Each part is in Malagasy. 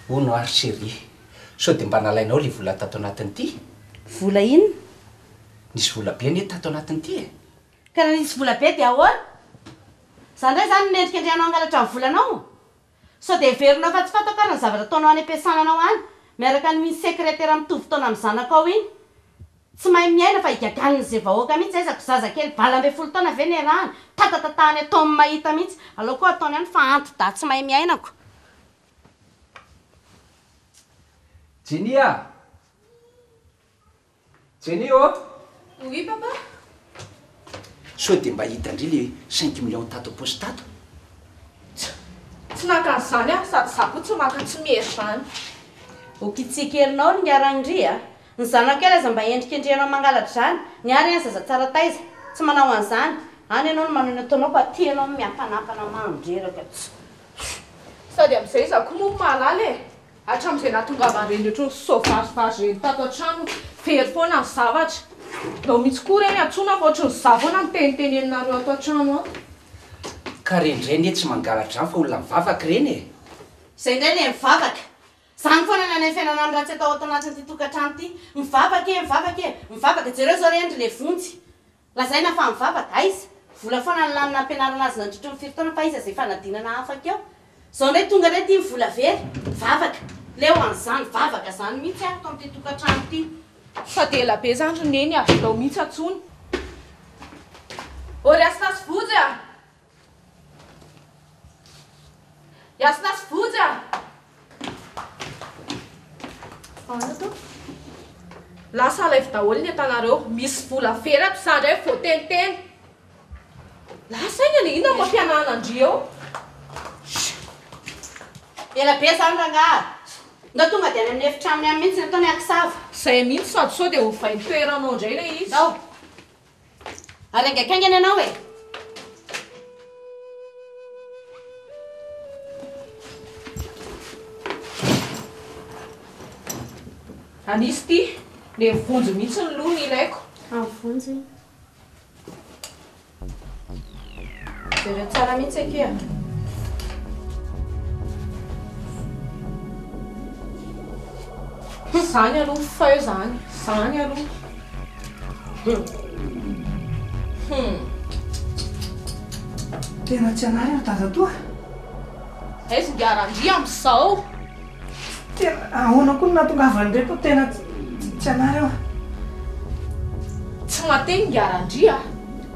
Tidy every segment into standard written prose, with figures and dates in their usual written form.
Hono ary chérie, sao dia mba nalainao ilay vola tato anatin'ity? Vola inona? Nisy vola be anie tato anatin'ity e! Ka raha nisy vola be dia ahoana? Za indray izany no mendrikendrehanao hangalatra ny volanao? Sao dia heverinao fa tsy fantako ary ny zavatra ataonao any am-piasananao any, miaraka amin'iny sekretera mitovy taona amin'ny zanakao iny? Tsy mahay miaina fa igagan'izay vahoaka mihitsy, aiza ko zaza kely 18 taona ve niarahana, tatatatahany ataony mahita mihitsy, aleo koa ataony any fa anti-dahy tsy mahay miaina ko. Jenny a! Jenny ô! Oui papa! Sao dia mba hitan-dry le cinq millions tato am-paosy tato? Tsy, tsy naka an'izany aho, sady za koa tsy maka tsy miery izany. Ho kitsikerinao ry Ngarangndry a! Ny zanako kely aza mba endrikendrehanao mangalatra izany, ny ahy re ny zaza tsara taiza, tsy manao an'izany, any ianao no manao ny ataonao fa aty ianao miampanampana mandreraka tsy. Sady amin'izay iza koa moa no mahalala e! Hatramin'izay nahatongavan'ireny ohatran'ny sauvage ireny tato an-trano, very foana ny zavatra. Ndao mihitsy koa ireny antsoina fa ohatran'ny izaho foana no teniteneninareo ato an-trano ato. Ka reny indray anie tsy mangalatra izany fa olona mivavaka ireny e! Izay indray ilay mivavaka. Izany foana ny any fiainana ny ratsy atao ato anatin'ity tokantrano ity. Mivavaka e, mivavaka e, mivavaka. Jereo izao re ndry le vonjy. Lazaina fa mivavaka, aiza? Vola foana ny lany nampianarana azy nandritry ny firy taona fa aiza izay fanadinana afaka eo? Izao indray tonga indray ity ny vola very, vavaka. Leo an'izany vavaka izany mihitsy aho ato amin'ity tokantrano ity. Sady ela be zany ry Neny avelao mihitsy antsoina. Ô ry Hasina sy Vonjy a! Hasina sy Vonjy a! Ahoana tompoko? Lasa alaivo daholo ny entanareo. Misy vola very ato za ndray vao teniteny. Lasa aingana e, inona no mampihanahana an-dry eo? Ela be zany rangaha. Ndao tonga dia any amin'ny efitranony any mihitsy ny ataony ankisava. Zay mihitsy sady sao dia ovainy toeranao indray ilay izy. Ndao. Ary haingankaingana ianao e! Anisy ity, le vonjy mihitsy ny loha no ilaiko. Ah vonjy. Jereo tsara mihitsy akia. Zany aloha feu zany, zany aloha. Hum. Hum. Tena tsy anary ry dadatoa. Aiza ingahy Randria amin'izao? Tena ahoana koa no nahatongavan'ireto tena tsy anary aho. Tsy mahateny ingahy Randria a!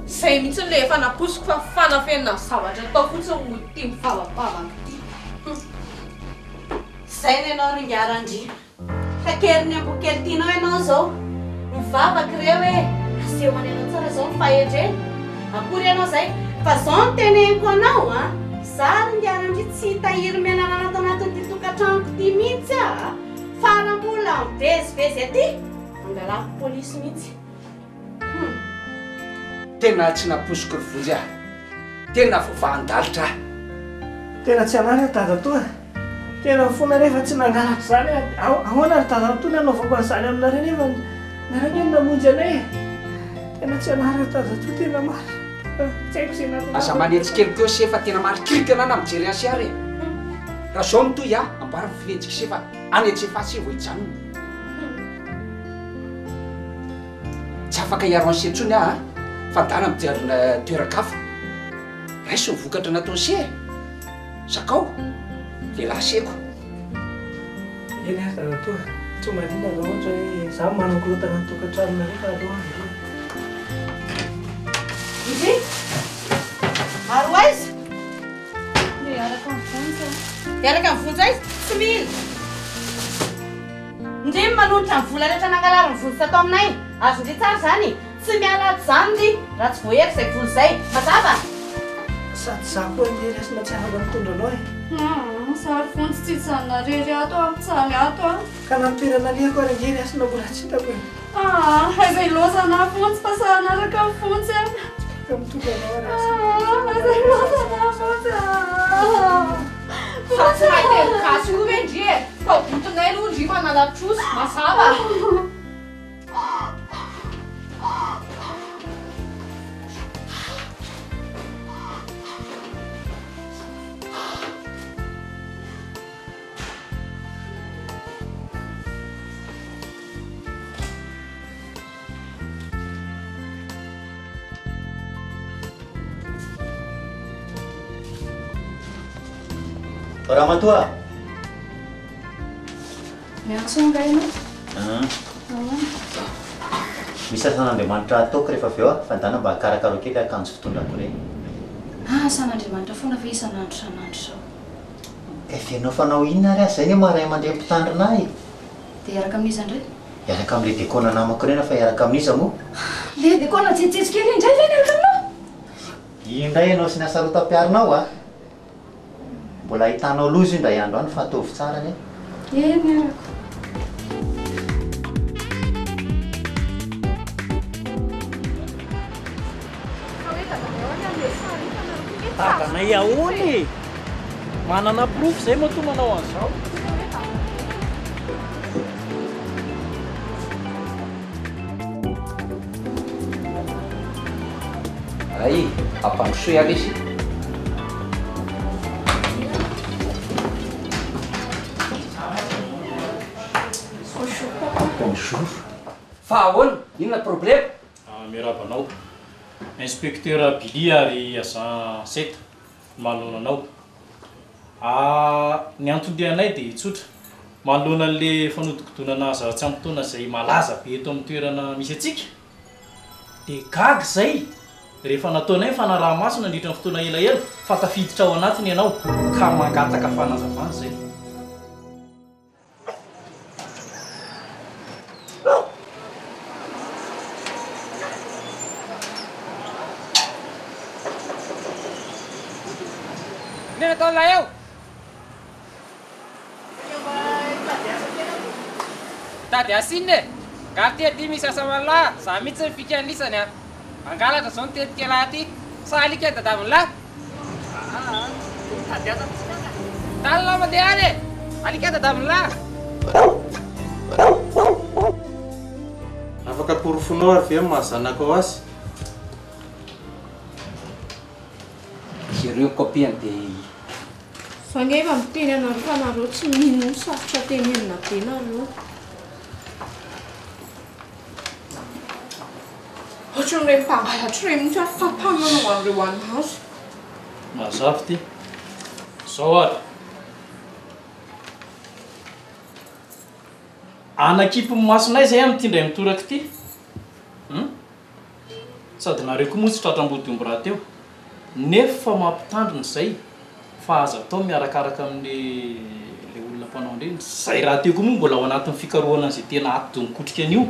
Izay mihitsy ilay efa nampoiziko fa fanafenana ny zavatra atao fotsiny no ity mivavabavaka ity. Hum. Izay ny anao ry ingahy Randria. Kakerin'ny amboa kely tianao ianao izao. Mivavaka ireo hoe asehony anao tsara izao ny fahendrena. Akory ianao izay. Fa izao no teneniko anao an! Za ry ingahy Randria tsy hitahiry menarana ato anatin'ity tokantranoko ity mihitsy aho a! Fa raha mbola mivezivezy aty, angalako polisy mihitsy. Hum. Tena tsy nampoiziko ry Vonjy a! Tena voavahan-dalitra aho. Tena tsy hanary aho dadatoa a! Tena mifona re fa tsy nangalatra izany aho. Ahoana ry dadatoa ny hanaovako an'izany aminareo nefa nareo anie no namonjy anay e! Tena tsy hanary aho dadatoa, tena marina. Tsy haiko izay nahatongavako. Aza manetsikely koa se fa tena marikiriky anah na mijery an'i se ary e! Raha zao no tohy ah, amboary ny filentsiky se fa any an-tsefaha se vao hijanona. Tsy afaka hiaro an'i se intsony aho a! Fa ndana mijanona toeran-kafa. Raiso ny vokatra nataon'i se e! Zakao! Lehilahy seko. Eny ary dadatoa, tsy ho maninona raha ohatra hoe izaho no manakorontana ny tokantranonareo fa aleo aho. Ndry! Ary ho aiza? Hiaraka amin'i Vonjy aho. Hiaraka amin'i Vonjy aiza? Tsy mila! Ndry no manolotra ny vola rehetra nangalarin'i Vonjy tato aminay. Azon-dry tsara izany. Tsy miala ato izany ndry raha tsy voahery izay vola izay. Mazava? Sady izaho koa ange ry Hasina tsy afaka mitondra anao e. Humm, za ry Vonjy tsy hijanona irery ato aho, mijaly ato aho. Ka na ny toerana alehako ary ange ry Hasina mbola tsy hitako e. Aa, aiza ilaozana aho Vonjy fa sahy hanaraka an'i Vonjy aho. Tsy afaka mitondra anao aho ry Hasina. Aa, aiza ilaozana aho Vonjy aa. Fa tsy mahay teny gasy koa ve ndry e? Tao botinay aloha ndry manala trosa, mazava. Ramatoa! Miantso angaha ianao? Hum. Ahoana? Misy asan'Andriamanitra hataoko rehefa avy eo aho, fa ndana mba karakarao kely akanjo fitondrako ireny. Ah, asan'Andriamanitra foana ve isan'andro isan'andro izao? Ka heverinao fa hanao inona ary aho? Izay anie maha ray aman-dreny mpitandrina ahy e! Dia hiaraka amin'iza indray? Hiaraka amin'ilay dekona namako ireny aho fa hiaraka amin'iza moa? Ilay dekona jejojejo kely iny indray ve niaraka aminao? Iny indray ianao sy ny hasarotam-piaronao a! Mbola ahitanao loza io indray andro any fa ataovy tsara anie. Eny arako. Dadanay ahoana e? Manana porofo izay matoa manao an'izao. Ay, ampandrosoy ary izy. Bonjour papa. Bonjour. Fa ahoana? Inona problema? Ah, miarahaba anao. Inspecteur Billy ary agent Seta no manoloana anao. Ah, ny anton-dianay dia tsotra. Manoloana an'ilay fanodikodonana zaza tsy ampy taona izay malaza be eto amin'ny toerana misy antsika, dia gaga izay rehefa nataonay ny fanaraha-maso nandritra ny fotoana elaela fa tafiditra ao anatiny ianao ka mangataka fanazavana izay. Inona nataon'ilay eo? Mitady asa inona e? Nga aty aty misy asa aman'lah, za mihitsy ny fika an'lisany a! Hangalatra zao ny tetika elah aty, sa alika ny tadavin'lah? Aa mitady asa mihitsy kah ka! Tany lah mandeha any e! Alika ny tadavin'lah! Afaka porofonao ary ve ny maha zanakao azy? Jereo copie-ny dia. Za nge efa miteny anareo fa nareo tsy mino sarotra tenenina be nareo. Ohatran'ireny mpangalatra ireny mihitsy ary fampano anaovan'ireo anazy. Mazava ity. Zao ary. Anakipy ny masonay izay amin'ity indray mitoraka ity. Hum. Sady nareo koa moa tsy tratra ambodiomby rahateo. Nefa mampitandrina izay fa aza atao miarakaraka amin'le le olona mpanao an'ireny. Zay rahateo koa moa mbola ao anatin'ny fikarohana an'izay tena atidoha mikotrika an'io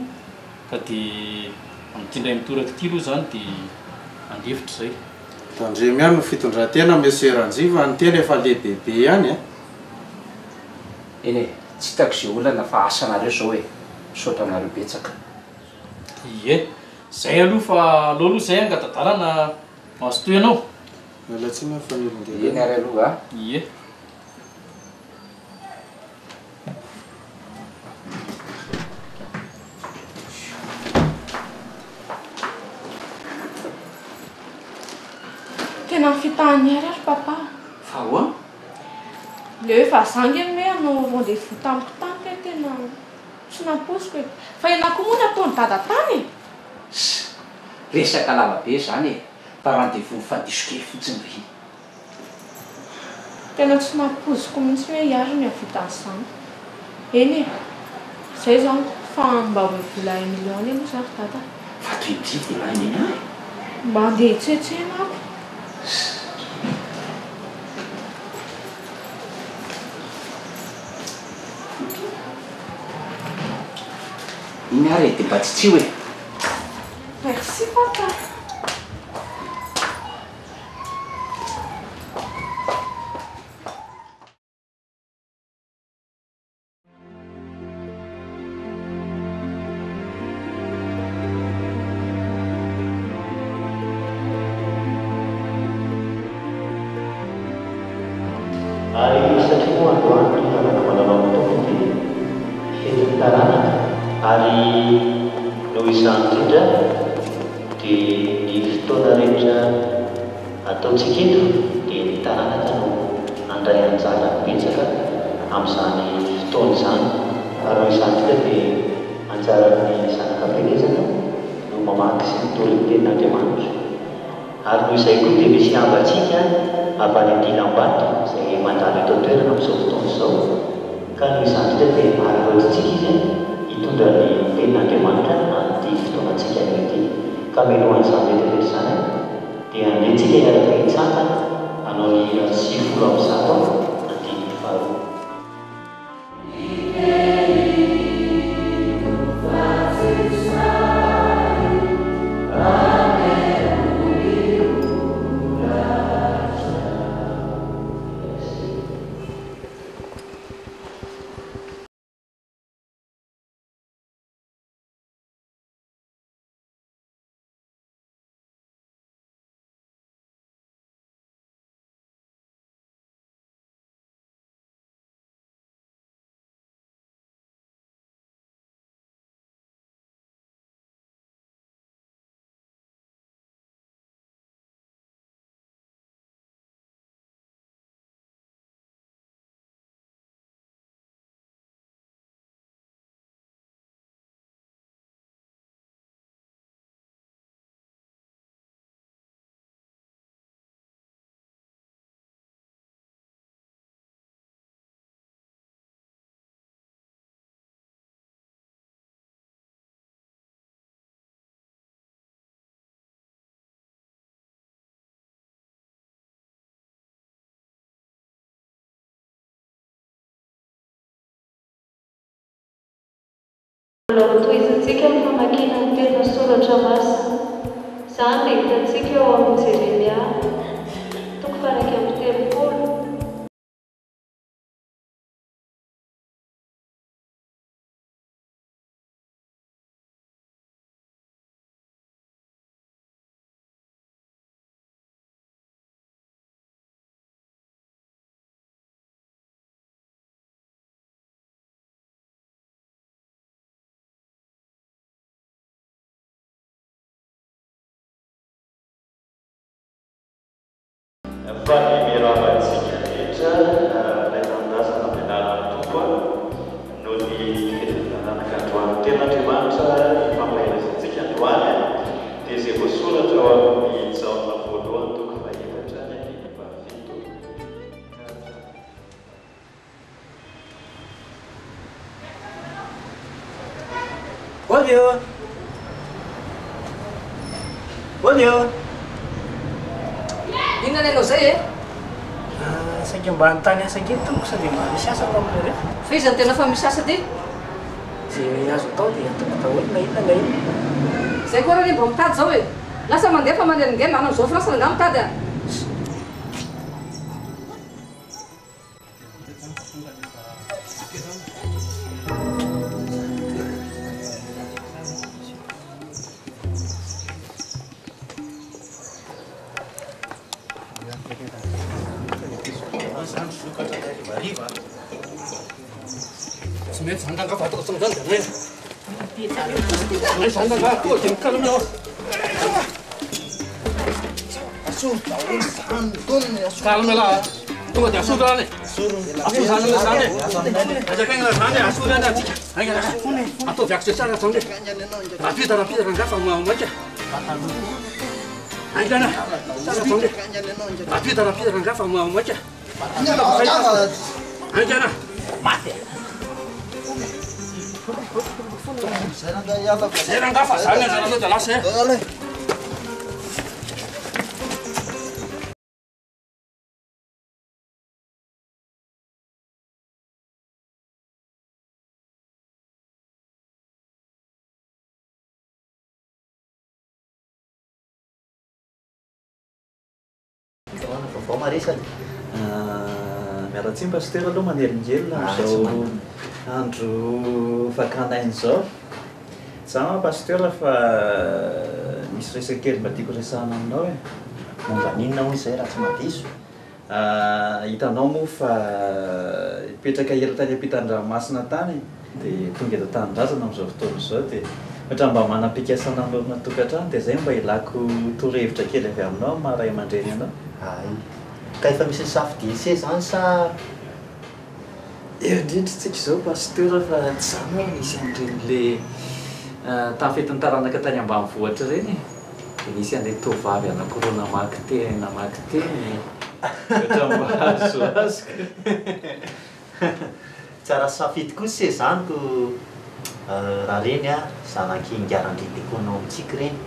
ka dia amin'ity indray mitoraka ity aloha izany dia handefitra izay. Tandremo ihany ny fitondran-tena Monsieur Ranjiva, ny tena efa lehibebe ihany a! Eny e, tsy hitako izay olana fa asanareo izao e, misaotra anareo betsaka. Ie, zay aloha fa aleo aloha zay angata-dalana mazotoa ianao. Miala tsiny aho fa niringerina. Eny ary aloha a. Ie. Tena nifitahan'i Hery ary papa. Fa ahoana? Le hoe vazaha ange ny hoe hanao rendez-vous tamiko tany kay tena. Tsy nampoiziko e! Fa ianah koa moa nataon'i dada tany e! Ss! Resaka lava be izany e! Fa rendez-vous mifandiso kely fotsiny ry. Tena tsy nampoiziko mihitsy hoe iary no hahavita an'izany. Eny e! Izay izany fa mba omeo vola un million anie moa za ry dada a! Fa toy ny dia dia lany eny ahy e! Mba handeha hitsetsena ako. Ss! Iny ary e, dia mba tsitsiho e. Merci papa. Ary satria moa androany ny fanangavananao ny Tompo dia fetin'ny taranaka, ary noho izany indrindra dia ny fotoana rehetra ataontsika eto dia ny taranaka no handray anjara betsaka amin'izany fotoana izany, ary noho izany indrindra dia anjaran'ny zanaka am-pielezana no mamaky sy mitory ny tenin'Andriamanitra. Ary noho izay koa dia misy havantsika avy any Dilambato izay mandalo eto an-toerana amin'izao fotoana izao, ka noho izany indrindra dia araraotintsika izy hitondra ny tenin'Andriamanitra amin'ity fotoanantsika anio ity. Ka mialohan'izany rehetra rehetra izany dia andeha tsika hiaraka hitsangana hanao ny hira 190 andininy faharoa. Mbola hotohizintsika ny famakiana ny tena soratra masina. Izany dia hitantsika ao amin'ny Jeremia, toko faha-31. Faly miarahaba antsika rehetra ilay tanindrazana amin'ny anaran'ny Tompo noho ny fetin'ny taranaka androany. Tena Andriamanitra ifampaherezantsika androany dia izay voasoratra ao amin'ny Jaona voalohany toko fahefatra ny andininy fahafito ka hatramin'ny. Ody ô! Ody ô! Inona ny anao zay e? Ah, saika mba hanontany asa kely tompoko sao dia mba misy asa ato aminareo. Fa iza no tena fa misy asa aty? Izay azo atao dia ataoko daholo na inona na inona. Zay koa raha mba mitady zao e! Lasa mandeha fa manelingelina any amin'izao France rangaha mitady a! Tsy mety zany rangaha fa ataoko tsy zany dia Tsy mety zany rangaha tonga dia mikalona aho. Asoro daholo zany tonony asoro. Kalona lah. Tonga dia asoro zany. Asoro zany lah zany. Ajakagna zany asoro zany atsika. Aingana. Ataovy accessoire zany. Rapide rapide rangaha fa maika. Aingana. Tsara zany. Rapide rapide rangaha fa maika. Aingana. Maty. Zay rangaha fa zany anjaranao dia lasa e. Ahoana vaovao maresany? Miala tsiny Pasitera aloha manelingelina amin'izao andro fakana aina izao. Za ma Pasitera fa misy resaka kely mba tiako resahana aminao e. Momba ny inona hoy izay raha tsy mahadiso? Hitanao moa fa hipetraka ela tany ampitan-dranomasina tany dia tonga eto an-tanindrazana amin'izao fotoana izao dia ohatra mba manam-pikasana hanorina tokantrano dia izay mba ilako torohevitra kely avy aminao amin'ny maha ray aman-dreny anao. Hay. Ka efa misy nisafidy ise izany sa? Eo indrindra isika izao Pasteur fa tsy izany ho'a nisy an'ireny le tamin'ny fetin'ny taranaka tany ambanivohitra ireny e. Dia nisy an'ilay tovovavy anankiroa namaky teny namaky teny ohatra mba azoazoko. Tsara safidy kosa se zany ko raha reny a zanak'i Ingahy Randriandekoanao mitsiky reny,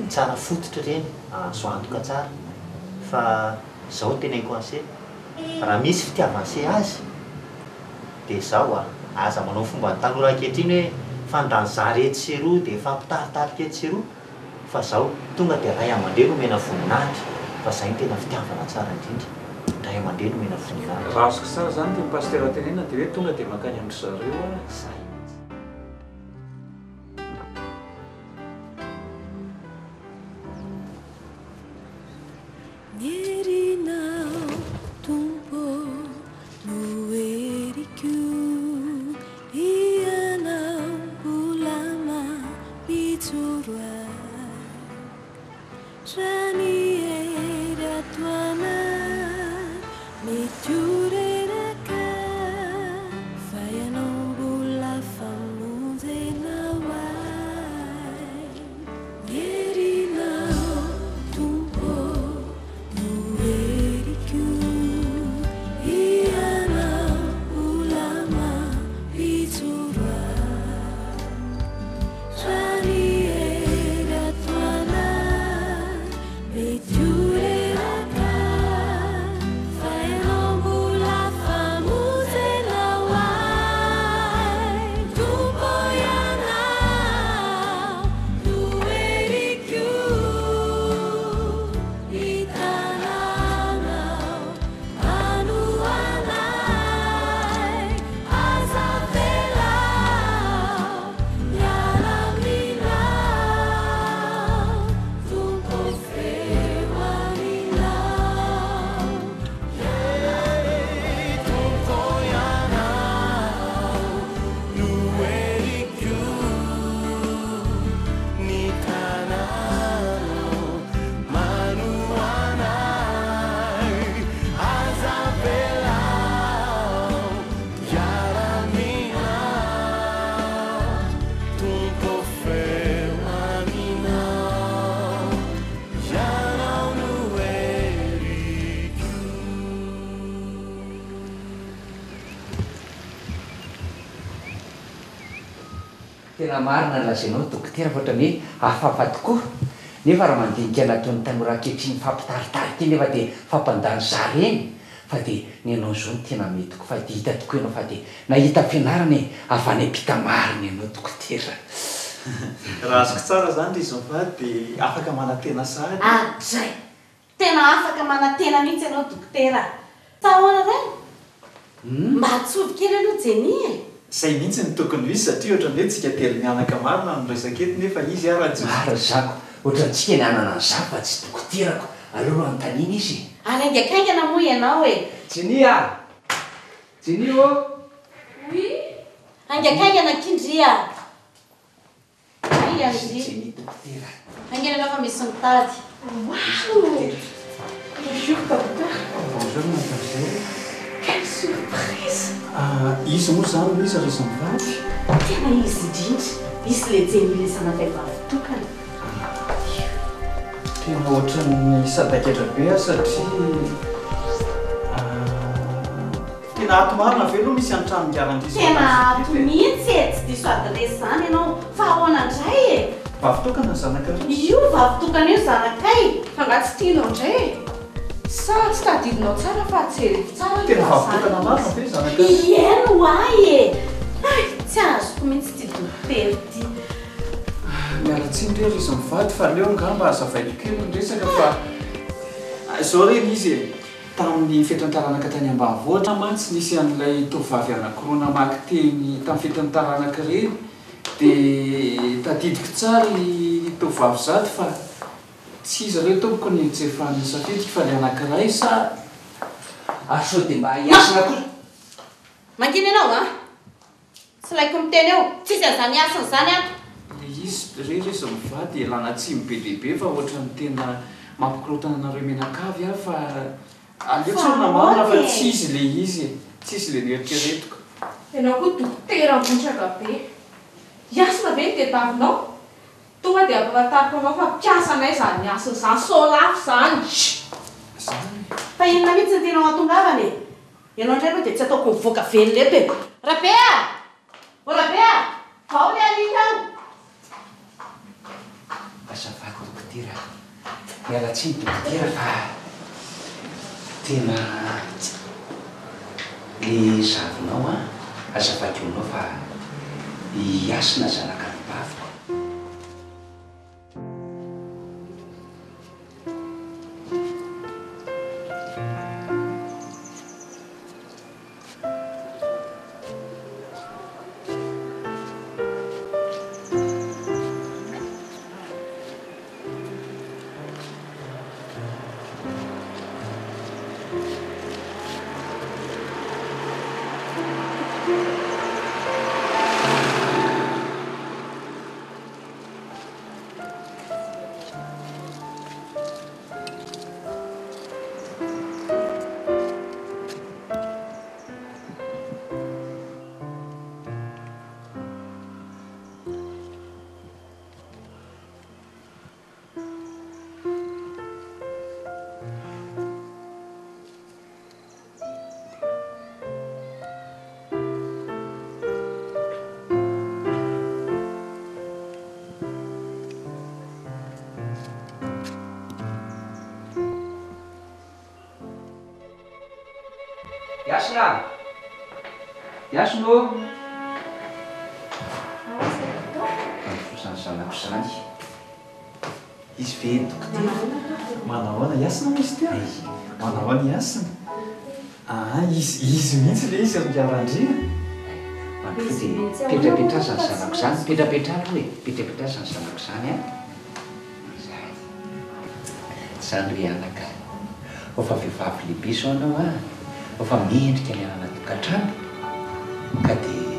tsara fototra reny, azo antoka tsara fa zao teneniko an'se, raha misy fitiavan'se azy de zao a, aza manao fomban'ny tanora ankehitriny hoe fandany zara etsy sy eroa de mifampitaritarika etsy sy eroa fa zao tonga de ray aman-dreny omena voninahitra fa zay no tena fitiavana tsara indrindra, ray aman-dreny omena voninahitra. Raha azoko tsara zany tian'i Pasitera tenenina dia hoe tonga dia mankany amin-dry zareo aho. Zay. Ny herinao Tompo no heriko, Ianao mbola mampijoro ahy. Raha ny hery ato anaty mety ho reraka, fa Ianao mbola famonjena ho ahy. Ny herinao Tompo no heriko, Ianao mbola mampijoro ahy. Raha ny hery ato anaty mety ho reraka, fa Ianao mbola famonjena ho ahy. Tompo Ianao no heriko, ny tananao manohana ahy. Aza avelao hiala aminao, Tompo feo aminao. Tompo Ianao no heriko, ny tananao manohana ahy. Aza avelao hiala aminao, Tompo feo aminao. Ianao no heriko. Tena marina ny lazainao dokotera fa ohatran'ny hoe hafahafa tokoa. Nefa raha mandinika nataon'ny tanora ankehitriny mifampitaritarika iny nefa dia mifampandany zara eny fa dia ny anao izao no tena mety tokoa fa dia hita tokoa ianao fa dia nahita fianarana e, avy any ampita marina ianao dokotera. Raha azoko tsara izany ry Zova dia afaka manantena sahady. Adray! Tena afaka manantena mihitsy ianao dokotera a! Sa ahoana indray? Mba atsovy kely aloha Jenny e! Zay mihitsy no tokony ho izy satria ohatran'ny hoe tsika telo mianaka marina no miresaka eto nefa izy ara tsy. Marina zako, ohatrantsika ny hanana an'izany fa tsy dokoterako, aleo aloha anontaniana izy e! Ary haingankaingana moa ianao e! Jenny a! Jenny ô! Oui? Haingankaingana akia ndry a! Haingana ndry. Jenny dokotera. Haingana ianao fa misy mitady. Waouh! Bonjour docteur. Bonjour mademoiselle. Quelle surprise! Izy moa izany no iza ry izy mivady? Tena izy indrindra. Izy ilay Jenny ilay zanakay vavy tokana. Tena ohatran'ny sadaikatra be aho satria Tena ato marina ve aloha misy an-tranon-garan-diso Tena ato mihitsy e! Tsy diso adiresy izany ianao. Fa ahoana indray e? Vavy tokana ny zanakareo? Io vavy tokana io zanakay. Fa angaha tsy tianao indray e? Sa tsy tadidinao tsara fa jereko tsara aloha Tena vavy zany tokana marina izy. ve zanakareo? Ieny ho ahy e! Hay, tsy azoko mihitsy ity dokotera ity. Miala tsiny re ry izy mivady fa aleo angamba hazavaiko kely ny resaka fa izao re ny izy e! Tamin'ny fetin'ny taranaka tany ambanivohitra mantsy nisy an'ilay tovovavy anankiroa namaky teny tamin'ny fetin'ny taranaka ireny dia tadidiko tsara i tovovavy izato fa tsy izy ireo tompoko no tsy efa nisafidiko fa ilay anankiray sa Ary sao dia mba hiasina koa? Mangina ianao an! Tsy laiko miteny eo, tsisy an'izany hasina izany ato. Le izy re ry izy mivady ialana tsiny be dia be fa ohatran'ny tena mampikorontana anareo mianakavy aho fa aleo Fa tsorina marina fa ahoana e? tsy izy le izy e, tsy izy le noeritreretiko. Ianao koa dokotera mivotraka be. Hiasina ve ny tediavinao? Tonga dia ampahafantariko anao fa mpiasanay izany Hasina izany, sao lafo izany. Fa inona mihitsy no tianao hahatongavana e? Ianao indray aloha dia tsy ataoko mivoaka velona eto e! Rabe a! Ô Rabe a! Vao ilay alika ao! Azafady dokotera, miala tsiny dokotera fa tena le zavinao an, azafady aminao fa i Hasina zanak'anabaviko. Hasina a! Hasina ô! Izany zanako izany. Izy ve dokotera? Manahoana i Hasina moa izy teo? Manahoana i Hasina? Aa izy izy mihitsy ilay izy ry Randria. Mandrosoa dia petrapetraha izany zanako izany, petrapetraha aloha e, petrapetraha izany zanako izany an. Izany. Izany ry anaka. Efa vehivavy lehibe izao ianao an, efa mendrika ny hanana tokantrano ka dia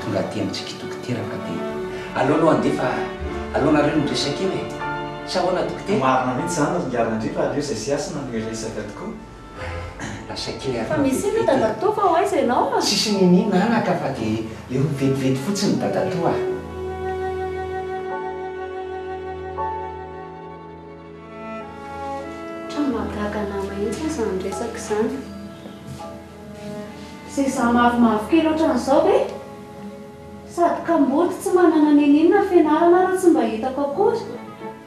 tonga aty amintsika i dokotera fa dia aleo aloha handeha fa aleo nareo no miresaka eo e! Sa ahoana dokotera? Marina mihitsy izany ry Randria fa aleo izay sy Hasina no hiresaka tokoa. Lasa kely ary Fa misy inona dadatoa fa ho aiza ianao a? Tsisy niniana anaka fa dia eo vetivety fotsiny dadatoa a! Ohatran'ny mahagaga anah mahitsy izany resaka izany. Izay izaho mavomavo kely ohatran'izao ve? Sady kamboty tsy manana n'inon'inona ny fianarana ary tsy mba hitako akory.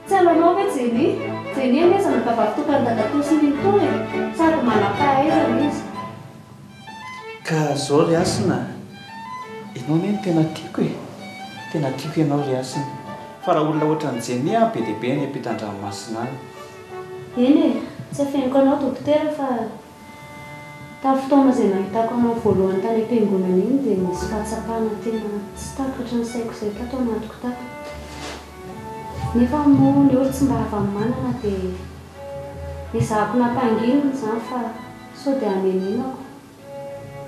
Tsy halanao ve Jenny? Jenny anie zanaka vavy tokan'i dadatoa sy nenitoa e! Sady manam-pahaizana izy. Ka zao ry Hasina a! Ianao anie no tena tiako e! Tena tiako ianao ry Hasina. Fa raha olona ohatran'i Jenny an, be dia be any ampitan-dranomasina any. Eny e! Tsy afeniko anao dokotera fa tamin'ny fotoana izay nahitako anao voalohany tany am-piangonana iny dia nisy fahatsapana tena tsy takatry ny saiko izay tato anatiko tato. Nefa moa ny ory tsy mba hava-manana dia nezahako nampanginina izany fa sao dia hanenenako.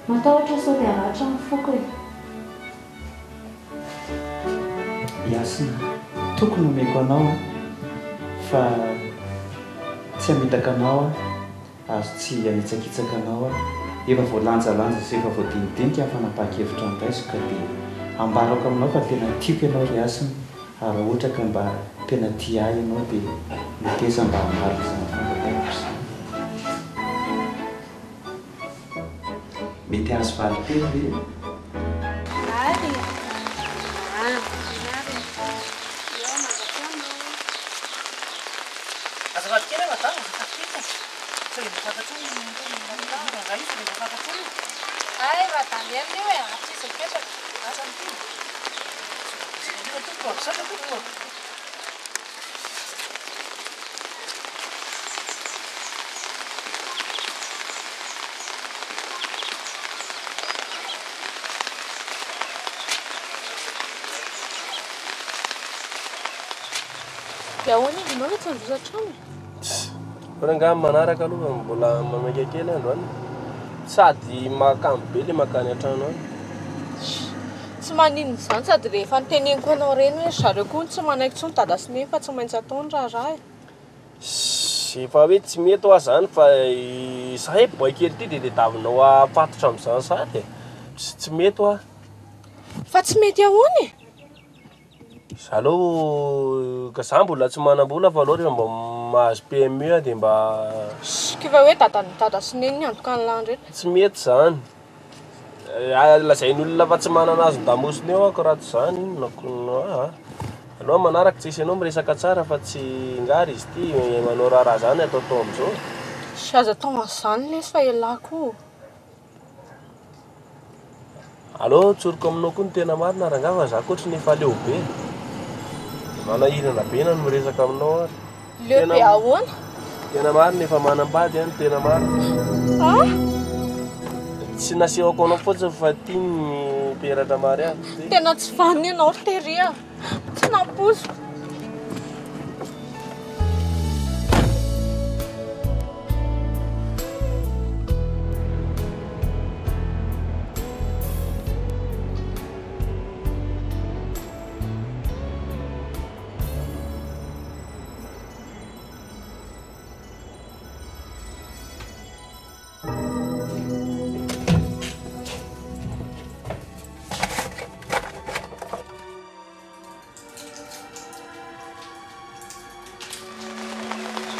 Matahotra sao dia haratra ny foko e. Hasina, toky no omeko anao an, fa tsy hamitaka anao aho ary tsy hanitsakitsaka anao aho. Efa voalanjalanja sy efa voadinidinika ny fanapahan-kevitra andraisiko ka dia ambarako aminao fa tena tiako ianao ry Hasina ary raha ohatra ka mba tena tia ahy ianao dia meteza mba hamaly izany fangatahako izany. Mety hahazo valin-teny ve? Azafady kely madama, azafady kely e. Sao dia mba fantatrao ny rangahy io, sao dia mba fantatrao io. Hay, Radaniel io e, atsy izy mipetraka. Asa miteny. Misaotra indrindra tompoko a, misaotra tompoko a. Dia ahoana izy ianao no tsy handroso hatrany? Ahoana angaha ny manaraka aloha fa mbola maimaika kely androany. Sady mahakamo be le mankany an-trano any. Tsy maninona izany sady rehefa noteneniko anao ireny hoe ry zareo koa no tsy manaiky intsony dada sy neny fa tsy maintsy atao ny raharaha e. Efa hoe tsy mety hoa zany fa izahay boay kely ity dia tadiavinao hafatotra amin'izany sahady e. Tsy mety hoa. Fa tsy mety ahoana e? Za aloha ka za mbola tsy manam-bola fa aleo rehefa mba mahazo PMU aho dia mba. K'efa hoe dadan'i dada sy neny niantoka ny lany reto. Tsy mety izany. Lazain'olona fa tsy manana hazon-damosina eo aho raha tsy izany inona ko aa. Aleo manaraka tsisy anao miresaka tsara fa tsy nga ry izy ity manao raharaha zany ataotao amizao. Tsy azo atao an'izany lesy fa elah koa. Aleo tsoriko aminao koa ny tena marina rangahy fa za koa ohatry ny efa leo be. Manahirana be na ny miresaka aminao ary. Leo be ahoana? Tena marina efa manambady aho ny tena marina. Ah? Tsy nasehoko anao fotsiny fa ity ny peratra mariazy ity. Tena tsy vanona ianao ry Terry a. Tsy nampoiziko.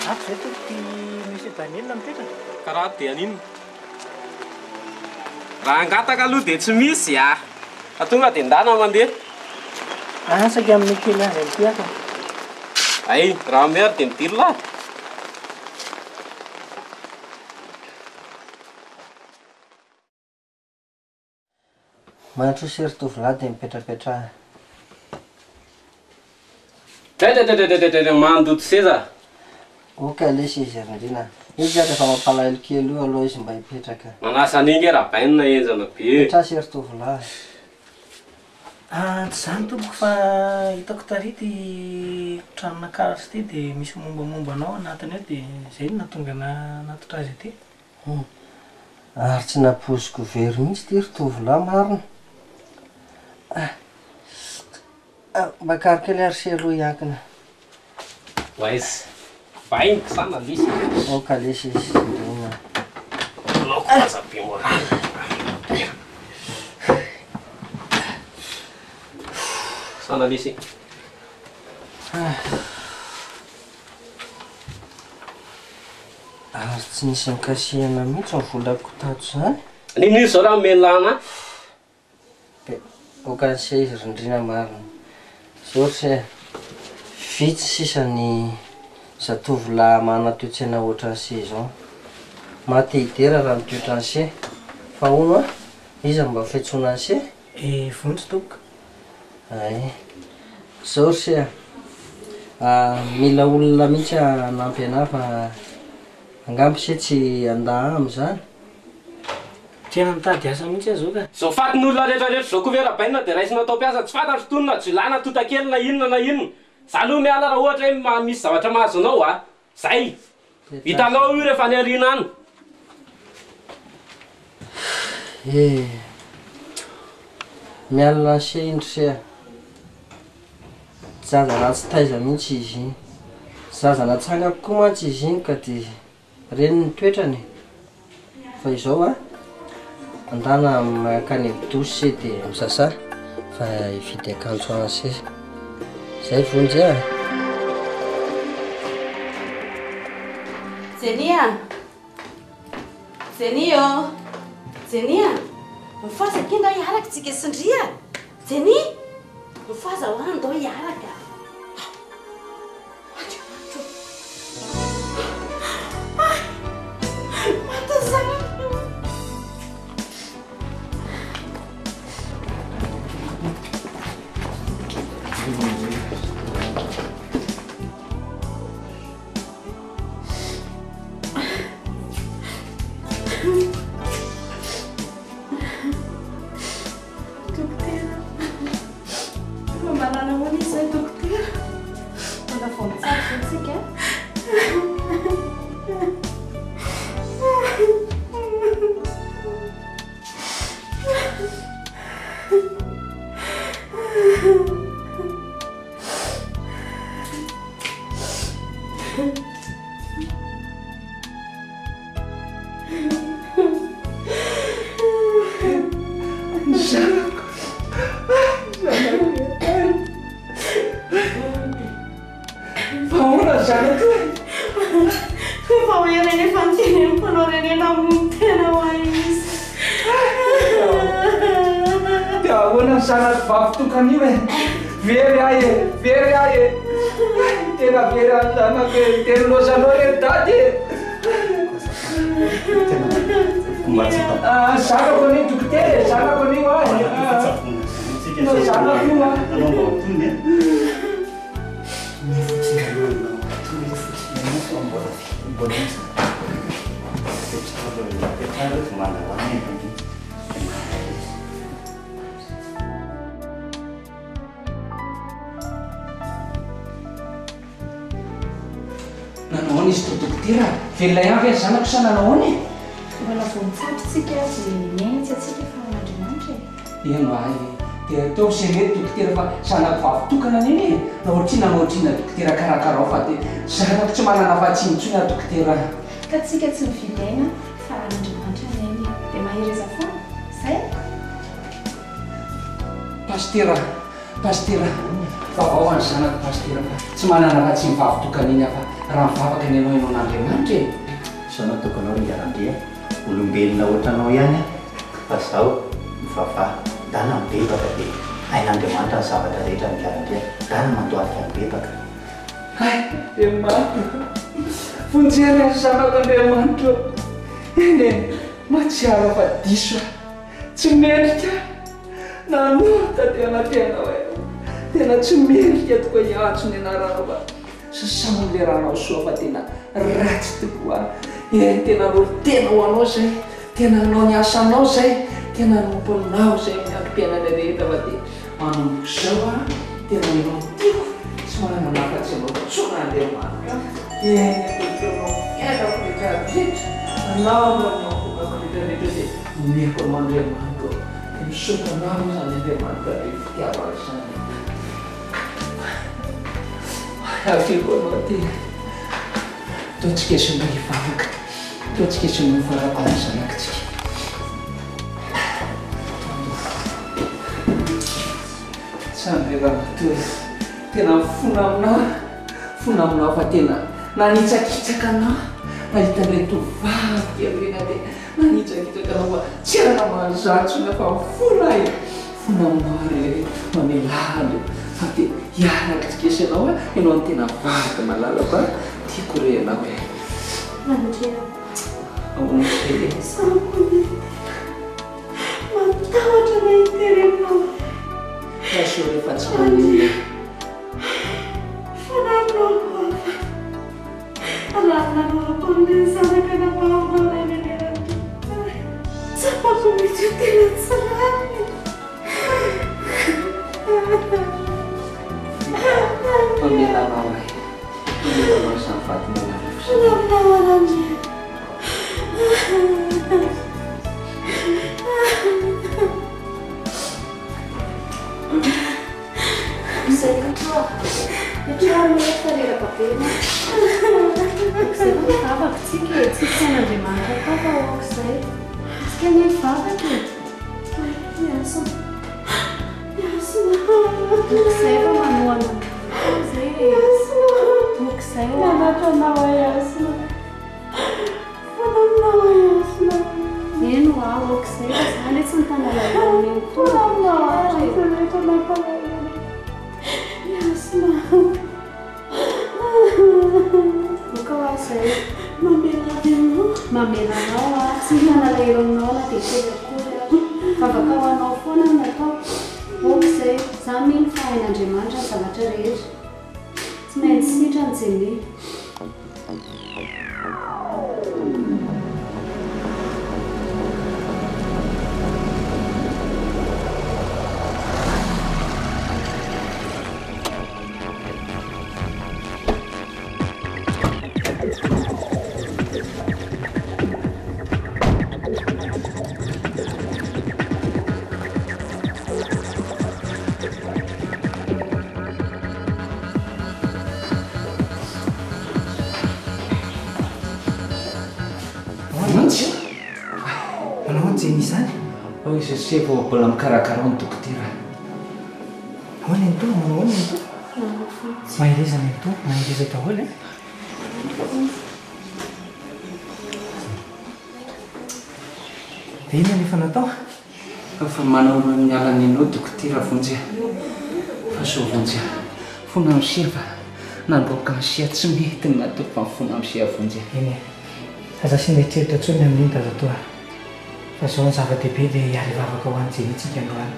Ato ve tompoko ty Monsieur Daniel mipetraka? Ka raha ato dia haninona? Raha hangataka aloha dia tsy misy a! Fa tonga dia ndana mandeha. Ah, saika hanome kely azy an'ity aho ka. Hay, raha hanome ary dia midiro lahy. Mandroso ry tovolahy dia mipetrapetraha. Dredredredredredre mandoto seza. Ok lesy izy ry Ndrina. Izy ary efa mampalahelo kely io aloha izy mba hipetraka. Manasa an'iny nge Rabainina henjana be. Petrasy ry tovolahy. Ah tsy izany tompoko fa hitako tary ity tranona karatra ity dia misy mombamomba anao anatiny ao dia izay no nahatonga anah hanatitra azy aty. Hum. Ary tsy nampoiziko very mihitsy ity ry tovolahy marina. Ah. Ah, mba karo kely ary se aloha hiankina. Waiz. Bainiko sa nalisa? Aoka lesy izy Ndrina. Laoko aza be moral. Sa nalisa? Ary tsy nisy nikasihana mihitsy ny volako tato izany. Nino izy zao raha omeny lana? Dia oka se izy ry Ndrina marina. Zao ry se a, vitsy sisa ny zatovolahy manana toe-tsaina ohatran'i se izao. Maha te hidera raha ny toetran'i se. Fa hono a, iza no mba fiantsoana an'i se? I Vonjy tompoko. Ay. Zao ry se a, mila olona mihitsy hanampy anah fa angamba se tsy handà ahy amin'izany. Tena mitady asa mihitsy aho zao ka. Zao fatin'olona rehetra rehetra zao koa ve Rabainina dia raisina atao mpiasa tsy fantatro itony na jiolahy na tontakely na inona na inona. Za aloha miala raha ohatra hoe misy zavatra mahazo anao a! Zay! Hitanao io rehefa any aoriana any. Eh! Mialona an'i se iny ry se a! Zaza ratsy taiza mihitsy izy iny. Zaza natsangako koa mantsy izy iny ka dia. Reny ny toetrany e! Fa izao a, andana mankany amin'ny douche se dia misasa fa hividy akanjo any se. Zay Vonjy a! Jenny a! Jenny ô! Jenny a! Mifohaza akia ndao hiaraka tsika sy ndry a! Jenny! Mifohaza hoa ndao hiaraka. Andriamanitra ô! Ay! Maty ny zanako! Dokotera, efa mba nanahoana izy izay dokotera? Mbola vao mitsabo ve tsika? Ny zanako, zanako iray. Ahoana ny zanako vavy tokana io e? Very aho e! Very aho e! Tena very aho ny zanako e! Tena lozanao re dada e! Ah, zanako anie dokotera e! Zanako anie ho ahy! Ah, zanako io ah! Nanao ahoana izy teo dokotera? Velona ihany ve ny zanako sa nanao ahoana e? Mbola vao mitsabo tsika dia miaina tsy antsika fa an'Andriamanitra e. Eny oa e, dia ataovy izay mety dokotera fa zanako vavy tokana anie e, na ohatr'inona na ohatr'inona dokotera karakarao fa dia zanako tsy manana afa-tsiny intsony aho dokotera a. Ka tsika tsy mividy aina fa an'Andriamanitra ny aina e. Dia mahereza foana. Zay? Pasitera, Pasitera, vavao any zanako Pasitera fa tsy manana afa-tsy ny vavy tokana iny aho fa raha mivavaka ny anao ianao an'Andriamanitra e. Sao nataoko anao ry Ingahy olombelona ohatranao ihany aho fa zao mivavaha, ndana mibebaka dia hain'Andriamanitra ny zavatra rehetra ry Ingahy ndana mandohalika mibebaka. Hay, Andriamanitra ô! Vonjeo ny zanako Andriamanitra ô! Eny e, mahatsiaro aho fa diso aho. Tsy mendrika aho. Nanota teo anatrehanao aho. Tena tsy mendrika tokoa hiantso ny anaranao fa sasao ny leranao soa fa tena ratsy tokoa aho. Eny, tena hanolo-tena ho anao izay, tena hanao ny asanao izay, tena hanompo anao izay amin'ny androm-piainana rehetra fa dia manomboka izao aho, tena ianao no tiako, tsy manana afa-tsy anao intsony Andriamanitra. Eny, atolotro anao ny fiainako rehetra rehetra, anao no ankohonako rehetra rehetra dia omeko anao Andriamanitra ô. Dia misaotra anao izany Andriamanitra be fitiavana izany. Averiko anao ity. Ataontsika izay mba hivavaka. Ataontsika izay mba hivavaka ho an'ny zanakitsika. Tsandry ramatoa e. Tena mifona aminao, mifona aminao fa tena nanitsakitsaka anao. Nahita an'ilay tovovavy kely ireny aho dia nanitsakitsaka anao fa tsy hanamany izany intsony aho fa mifona aho e. Mifona aminao ary e, mamelà ahy fa dia hiaraka tsika sy ianao a, ianao no tena vady malalako a, tiako re ianao e. Andrea. Ahoana izay e? Sarotra mihitsy. Matahotra ny hitery aminao. Raiso rehefa tsy maninona. Fanahinao hafa. Raha nanaovako an'ilay zanaka anabavinao ilay nenerato. Tsapako mihitsy ho tena tsy rariny. Mamela anao ahy. Mamela anao izany vady malalako izany. Fanahinao Andrea. Izay koa. Petraho aloha eto fa reraka be ianao. Aok'izay fa mivavaka tsika e. Tsisy sain'Andriamanitra atao fa aok'izay. Tsika anie mivavaka e. Miasina. Miasina. Aok'izay fa manohana anao izay e. Miasina. Aok'izay hoa. Nanatra anao aho Hasina. Fananao aho Hasina. Eny hoa, aok'izay fa za anie tsy mitana alahelo amin'iny toa. Fananao aho Hasina rehetra mampalahelo anao. Hasina. Oka hoa izay. Mamela ahy ianao. Mamela anao aho. Tsy mitana alahelo aminao na dia kely akory aho. Vavaka ho anao foana no nataoko. Aoka izay. Za mino fa hain'Andriamanitra ny zavatra rehetra. Tsy maintsy sitrana Jenny. Mihitsy. Manao ahoana Jenny izany? Hoy izy se vao mbola mikarakara ao ny dokotera. Ahoana ny toa? Manao ahoana ny toa? Mahereza ny toa, mahereza daholo e. Dia inona no efa natao? Fa manao miala nenao dokotera Vonjy a. Fa zao Vonjy a. Fona amisia fa nandroaka amisia tsy mety ny nataoko fa mifona amisia Vonjy a. Eny e. Aza asiana eritreritra intsony ny amin'iny dadatoa a. Fa zao ny zava-dehibe dia hiara-hivavaka ho an'i Jenny tsika androany.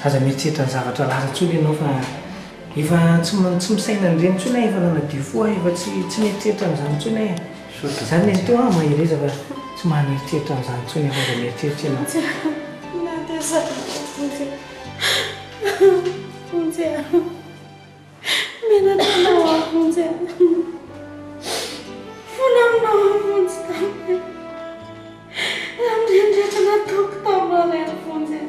Aza mieritreritra ny zavatra lasa intsony ianao fa efa tsy tsy misaina an'ireny intsony aho, efa nanadio fo aho, efa tsy tsy mieritreritra an'izany intsony aho e. Izany nenitoa a, mahereza fa tsy maha mieritreritra an'izany intsony aho fa aza mieritreritra ianao. Vonjy a! Vonjy a! Menatra anao aho Vonjy a! Mifona aminao aho Vonjy tamin'ireny tamin'ireny rehetra nataoko taminao ireny Vonjy a!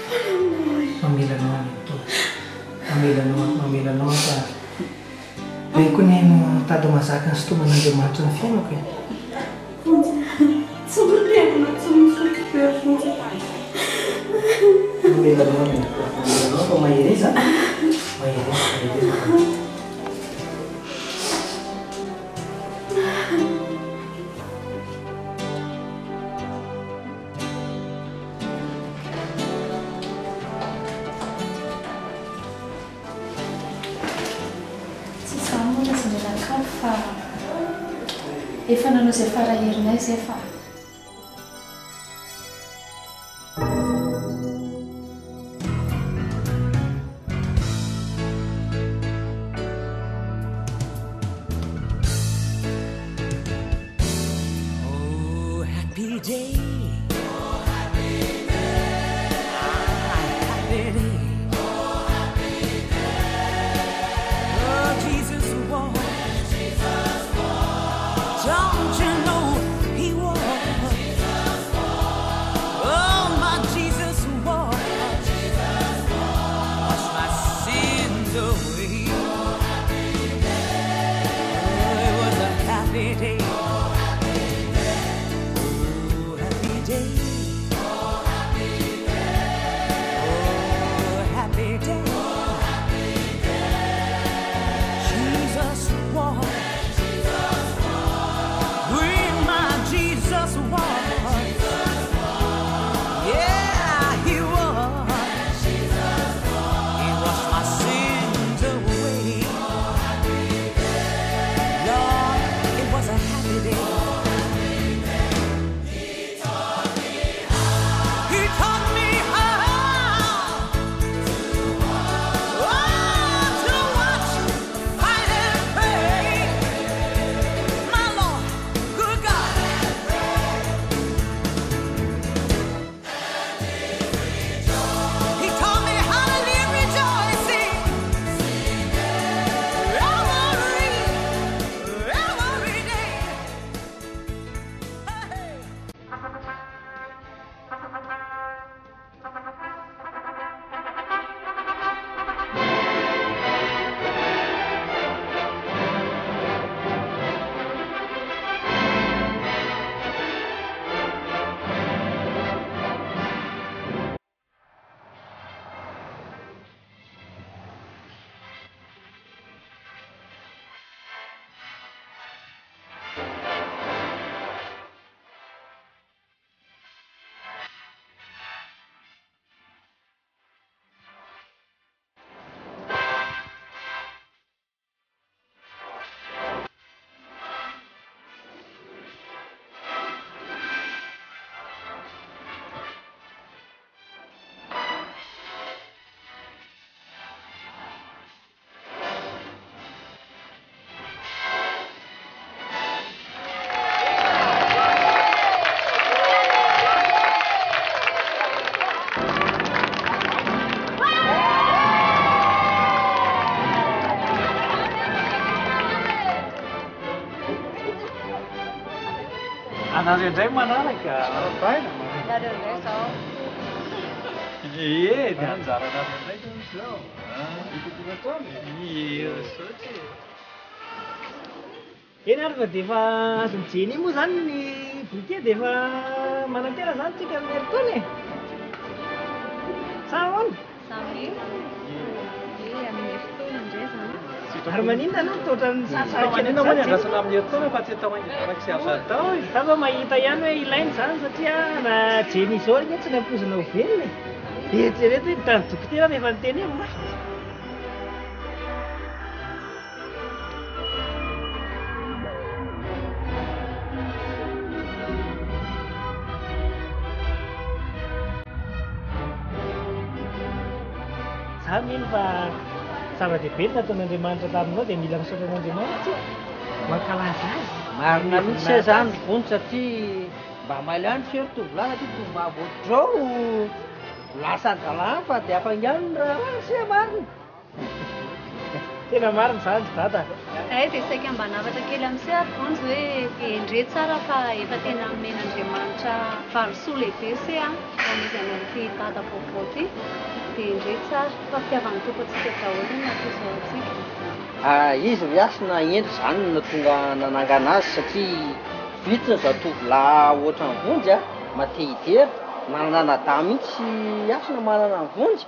Mifona aminao aho e! Mamela anao aho nenitoa. Mamela anao aho, mamela anao aho fa ireny koa anie no mitady mahazaka ny sintoman'Andriamanitra ny fiainako e! Vonjy a! Tsy mitevina tsy misotro be Vonjy a! Mamela anao aho nenitoa, mamela anao aho fa mahereza a! Mahereza, mahereza fa. Tsy izaho moa lazaina mianakavy fa efa nanao izay fara herinay izay fa. Oh, happy day. Oh, happy day. Happy day. Oh, happy day. Oh, Jesus walked. Jesus walked. Don't you know he walked? Jesus walked. Oh, my Jesus walked. Jesus walked. Wash my sins away. Oh, happy day. Oh, it was a happy day. Oh, happy day. Oh, happy day. Oh, happy day. Oh, happy day. Oh, happy day. Jesus walked. Jesus walked. When my Jesus walked. Jesus walked. Yeah, he walked. Jesus walked. He washed my sins away. Oh, happy day. Lord, it was a happy day. Oh, happy day. He taught me how. He taught me how to watch. Oh, to watch, fight and pray. My Lord, good God. He taught me how to live rejoicing. Every, every day. Anareo indray manaraka. Arahabaina. Nareo indray izao. Ie, dia anjaranareo indray zany izao. Ie, misaotra e. Eny ary fa dia efa azon'i Jenny moa izany ny bouquet dia efa manantena izany tsika amin'ny herintaona e! Sa ahoana? Za mino hoe amin'ny herintaona indray izany. Ary maninona aloha no ohatran'ny Fa maninona moa ny andrasana amin'ny herintaona fa tsy atao haingana araka izay azo atao e? Za mba mahita ihany hoe ilaina izany satria na Jenny izao anie tsy nampoizina ho velona e. Eritrereto hoe ny tany dokotera rehefa niteny hoe maty. Za mino fa zava-dehibe ny nataon'Andriamanitra taminao dia mila misaotra an'Andriamanitra tsika, mankalaza azy. Marina mihitsy se zany ry Vonjy satria mba mailo ihany se ry tovolahy satria tovovavy ohatr'izao lasa an-dalàna fa dia afaingano ny raharaha se marina. Tena marina izany ry dada. Hay dia saika mba hanafatra kely amin'i se ary Vonjy hoe hendre tsara fa efa tena nomen'Andriamanitra valisoa lehibe se a, nanomezany an'ity dada vaovao ity dia hendre tsara fa fitiavan'ny Tompo antsika daholo no maha-toy izao antsika. Ah, izy ry Hasina hendry izany no tonga nanangana azy satria vitsy ny zatovolahy ohatran'i Vonjy a, mba te hidera, manana anadahy mihitsy Hasina manana an'i Vonjy.